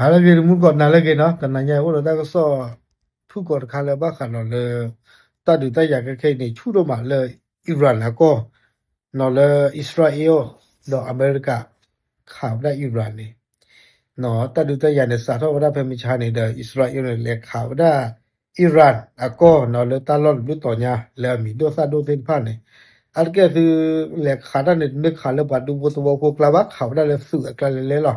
နၤလၢအဂ့ၤ တမူတကိး နၤလၢအဂ့ၤနီၤ, တနၤညါအံၤအိၣ်ဒီးတၢ်ကစီၣ် ဖုၣ်ကိာ်တခါလၢဘၣ်ဃးဒီးလၢ တၢ်ဒုးတၢ်ယၤခဲခဲအံၤန့ၣ် ဆူၣ်ဒိၣ်မးလၢ Iran အကီၢ်, နီၤလၢ အံၣ်စရ့လး ဒီးအမဲရကၤ ခးဝဲဒၣ် Iran န့ၣ်, နီၤ တၢ်ဒုးတၢ်ယၤန့ၣ် စးထီၣ်ဝဲဒၣ်ဖဲမုၢ်ဆါန့ၣ်ဒီး အံၣ်စရ့လးန့ၣ် လဲၤခးဝဲဒၣ် Iran အကီၢ်နီၤ လၢတၢ်လီၢ်တဘျုးတီၤညါ လၢအမံၤဒိၣ်သၣ်ဒိၣ်သ့ၣ်တဖၣ်န့ၣ်, အါတက့ၢ်သု လဲၤခးတၢ်န့ၣ် တမ့ၢ်ခးလၢပှၤဒူဖိသဝီဖိအကျါဘၣ် ခးဝဲဒၣ်လၢသုးအကျါလဲၤလဲၤလီၤ.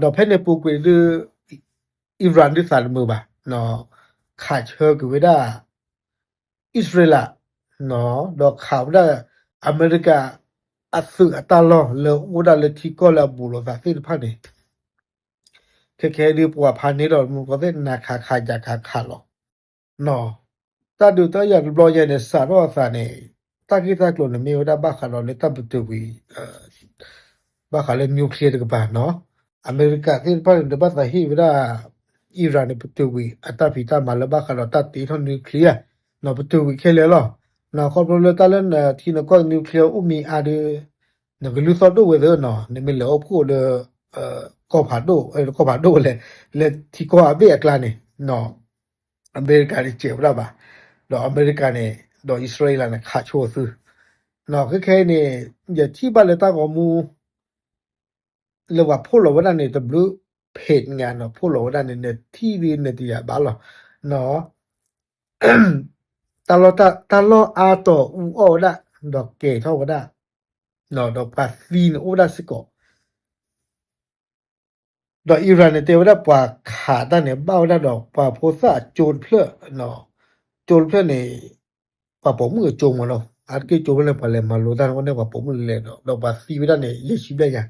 ဒီးဖဲန့ၣ်ပူၤကွံာ်ဒုး Iran ဒုးသးတမုာ်ဘၣ်, ခးဆၢက့ၤဝဲဒၣ် အံၣ်စရ့လး, ဒီးခးဝဲဒၣ် အမဲရကၤ အသုးအတၢ်လီၢ်လၢအိၣ်ဒၣ်လၢထံကီၢ်လၢအဘူးလိာ်သးသ့ၣ်တဖၣ်န့ၣ်, ခဲခဲဒုးပှၤဖးန့ၢ်ဒီးမူကီၢ်သ့ၣ် နၤခးခးယၤခးခးလီၤ. တၢ်ဒုးတၢ်ယၤတဘျီယဲန့ၣ် စးထီၣ်အသးန့ၣ် တၢ်ဂ့ၢ်တၢ်ကျိၤန့ၣ်မ့ၢ်ဝဲဒၣ်ဘၣ်ဃးဒီးလၢတၢ်ပတုာ်ကွံာ် ဘၣ်ဃးလၢ nuclear တကပၤနီၤ, အမဲရကၤသ့ၣ်တဖၣ်န့ၣ် တဘၣ်သးဟ့ၣ်ဝဲဒၣ် Iran န့ၣ် ပတုာ်ကွံာ်အတၢ်ဖံးတၢ်မၤလၢဘၣ်ဃးဒီးတၢ်တ့ထီၣ် nuclear နီၤ, ပတုာ်ကွံာ်ခဲလၢာ်လီၤ. ခီဖျိလၢတၢ်လၢနထံနကီၢ် nuclear အိၣ်မံၤအါဒုး နကလုၢ်သီၣ်ဒိၣ်ဝဲသ့နီၤ, နမ့ၢ်လဲၤအိၣ်ဖှိၣ်လၢ ကီၢ်ဖးဒိၣ် ကီၢ်ဖးဒိၣ်လဲၣ်, လၢထံကီၢ်အဘ့ၣ်အကျါန့ၣ် အမဲရကၤတစဲးဝဲဒၣ်ဘၣ်, ဒီးအမဲရကၤန့ၣ် ဒီးအံၣ်စရ့လးန့ၣ် ခးဆိအသုး, ခဲခဲအံၤန့ၣ် ယထံၣ်ဘၣ်လၢတၢ်ဂီၤမူ လၢပှၤဖီၣ်လီၤဝဲဒၣ်န့ၣ် တဘျုး page န့ၣ်နီၤ, ဖီၣ်လီၤဝဲဒၣ်န့ၣ် နထံၣ်ဒုးနတယာ်ဘၣ်လီၤ. တၢ်လီၢ်အါတီၤအူအီၣ်ဝဲဒၣ် ဒီးကဲၤထီၣ်ဝဲဒၣ်, ဒီးပှၤသံန့ၣ်အိၣ်ဝဲဒၣ်စ့ၢ်ကီး ဒီး Iran န့ၣ် တဲဝဲဒၣ်ပှၤခးတၢ်န့ၣ် ဘၣ်ဝဲဒၣ်ဒီးပှၤဖိသၣ်အကၠိတဖျၢၣ်, ကၠိတဖျၢၣ်န့ၣ် ပှၤပိာ်မုၣ်အကၠိမ့ၢ်နီၤ, အါတက့ၢ်ကၠိဖဲန့ၣ် ပှၤလဲၤမၤလိတၢ်န့ၣ် ပှၤပိာ်မုၣ်လဲၤဒီး ဒီးပှၤသံဝဲဒၣ်န့ၣ် ယဲၢ်ဆံဘျဲၣ်ညါ,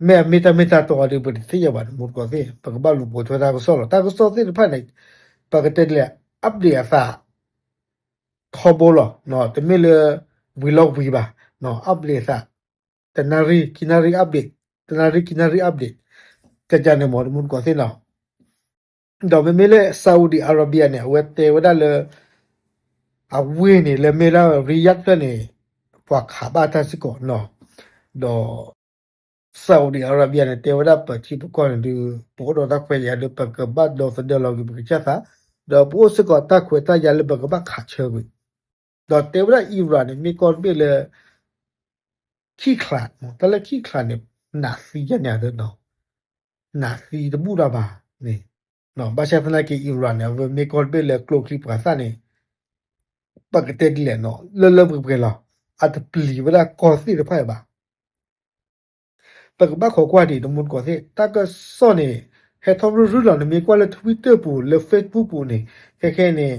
မ့ၢ်အမ့ၢ်တၢ်မ့ၢ်တၢ်တီအီၤဒီး ပတသ့ၣ်ညါဘၣ် တမူတကိးသ့ၣ်, ပကဘၣ်လူၤပိာ်ထွဲတၢ်ကစီၣ်လီၤ. တၢ်ကစီၣ်သ့ၣ်တဖၣ်န့ၣ် ပကတဲဒ်လဲၣ် update အသး ထီဘိလီၤ, တမ့ၢ်လၢ ဝံၤလီၤဝံၤဘၣ်, update အသး တနၣ်ရံၣ်ခံနၣ်ရံၣ် update, တနၣ်ရံၣ်ခံနၣ်ရံၣ် update ကကန့ၣ်မ့ၢ် တမူတကိးသ့ၣ်နီၤ. ဒီးမ့မ့ၢ်လၢ Saudi Arabia န့ၣ် အဝဲတဲဝဲဒၣ်လၢ အဝ့ၢ်န့ၣ် လၢမ့ၢ်ဒၣ် Riyadh ဖျၢၣ်န့ၣ် ပှၤခးဘၣ်တၢ်စ့ၢ်ကီးနီၤ, ဒီး Saudi Arabia န့ၣ် တဲဝဲဒၣ်ပထံပကီၢ်န့ၣ်ဒုး ပအိၣ်ဒီးတၢ်ခွဲးယာ်ဒီး ပကဘၣ်ဒီသဒၢလီၤက့ၤပကစၢ်သး, ဒီးပအိၣ်စ့ၢ်ကီးတၢ်ခွဲးတၢ်ယာ်လၢပကဘၣ်ခးဆၢကွံာ်, ဒီးတဲဝဲဒၣ် Iran န့ၣ် မ့ၢ်ကီၢ်တဘ့ၣ်လၢ ခံၣ်ချး, တၢ်လၢခံၣ်ချးန့ၣ် နးသံယဲၢ်န့ၣ်သ့နီၤ, နးသံတဘူၣ်တၢ်ဘၣ်န့ၣ်, ဘၣ်ဆၣ်သနာ်က့ Iran န့ၣ် အဝဲမ့ၢ်ကီၢ်တဘ့ၣ်လၢကျိချံပှၤသၣ်န့ၣ် ပကတဲဒ်လဲၣ်နီၤ လၢလၢပှဲၤပှဲၤလီၤ, အတပျံၤဝဲဒၣ်ကီၢ်သ့ၣ်တဖၣ်အံၤဘၣ်. ပကဘၣ်ခိးကွၢ်ဒံး တမူတကိးသ့ၣ် တၢ်ကစီၣ်န့ၣ် ဟဲထီၣ်ရုၢ်ရုၢ်လီၤ. နမ့ၢ်ကွၢ်လၢ Twitter ပူၤ လၢ Facebook ပူၤန့ၣ် ခဲခဲန့ၣ်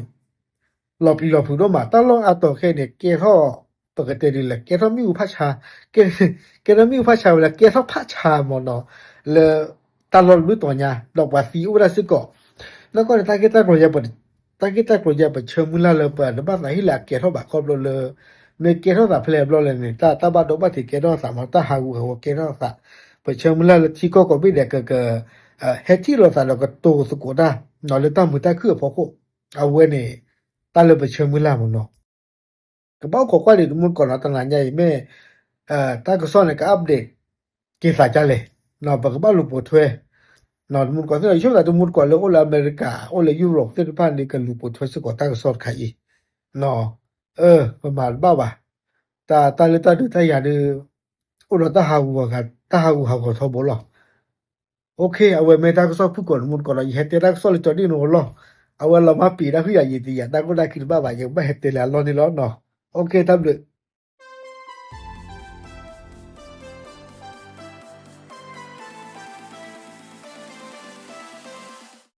လီၤပျံၤလီၤဖုးဒိၣ်မး တၢ်လီၢ်အါတီၤခဲန့ၣ် ကဲထီၣ် ပကတဲဒ်လဲၣ် ကဲထီၣ်မ့ၣ်အူဖးဆါ, ကဲထီၣ်မ့ၣ်အူဖးဆါဝဲလၢ ကဲထီၣ်ဖးဆါမ့ၢ်နီၤ လၢတၢ်လီၢ်တဘျုးတီၤညါ ဒီးပှၤသံအိၣ်ဝဲဒၣ်စ့ၢ်ကီး. နီၢ်ကီၢ်န့ၣ် တၢ်ဂ့ၢ်တၢ်ကျိၤယဲ တၢ်ဂ့ၢ်တၢ်ကျိၤယဲ ပဆၢမုၢ်လၢ်လၢပတဘၣ်သးဟ့ၣ်လၢအကဲထီၣ်ဘၣ် ခီဖျိလၢ မ့ၢ်ကဲထီၣ်သးဖဲလဲၣ်ဘျီလဲၣ်န့ၣ် တၢ် တၢ်ဘၣ်ဒိဘၣ်ထံးကဲထီၣ်သးမ့ၢ် တၢ်ဟးဂူာ်ဟးဂီၤကဲထီၣ်သး, ပဆၢမုၢ်လၢ်လၢထံကီၢ်ကိးဘ့ၣ်ဒဲးက က ဟဲထံၣ်လိာ်သးဒီးကတိၤသကိးတၢ် လၢတၢ်မုာ်တၢ်ခုၣ်အဖီခိၣ်, အဝဲန့ၣ် တၢ်လၢပဆၢမုၢ်လၢ်မ့ၢ်နီၤ. ကဘၣ်အိၣ်ခိးကွၢ်ဒံး တမူတကိးနီၤ တနၤညါအံၤမ့ၢ် တၢ်ကစီၣ်န့ၣ် က update က့ၤသးဒ်လဲၣ်, ပကဘၣ်လူၤပိာ်ထွဲ တမူတကိးသ့ၣ်နီၤ ယဆိကမိၣ်သးတမူတကိးလၢအိၣ်လၢအမဲရကၤ အိၣ်လၢ Europe သ့ၣ်တဖၣ်န့ၣ် ကလူၤပိာ်ထွဲစ့ၢ်ကီးတၢ်ကစီၣ်တခါအံၤ, ပမၤတဘၣ်ဘၣ်, တၢ် တၢ်လၢတၢ်ဒုးတၢ်ယၤဒုး အိၣ်ဒီးတၢ်ဟးဂူာ်ဟးဂီၤ တၢ်ဟးဂူာ်ဟးဂီၤထီဘိလီၤ. အဝဲမ့ၢ်တၢ်ကစီၣ်ဖုၣ်ကိာ်တမူတကိးဒီး ယဟဲတဲတၢ်ကစီၣ်လၢကၠီဒ်န့ၣ်အလီၢ်, အဝဲလီၤမၢ်ပံာ်တၢ်ဃုာ်ယၤယံာ်တယံာ် တၢ်ကီတၢ်ခံတဘၣ်ဘၣ် ယကဘၣ်ဟဲတဲလၢအလီၢ်န့ၣ်လီၤနီၤ. တၢ်ဘျုး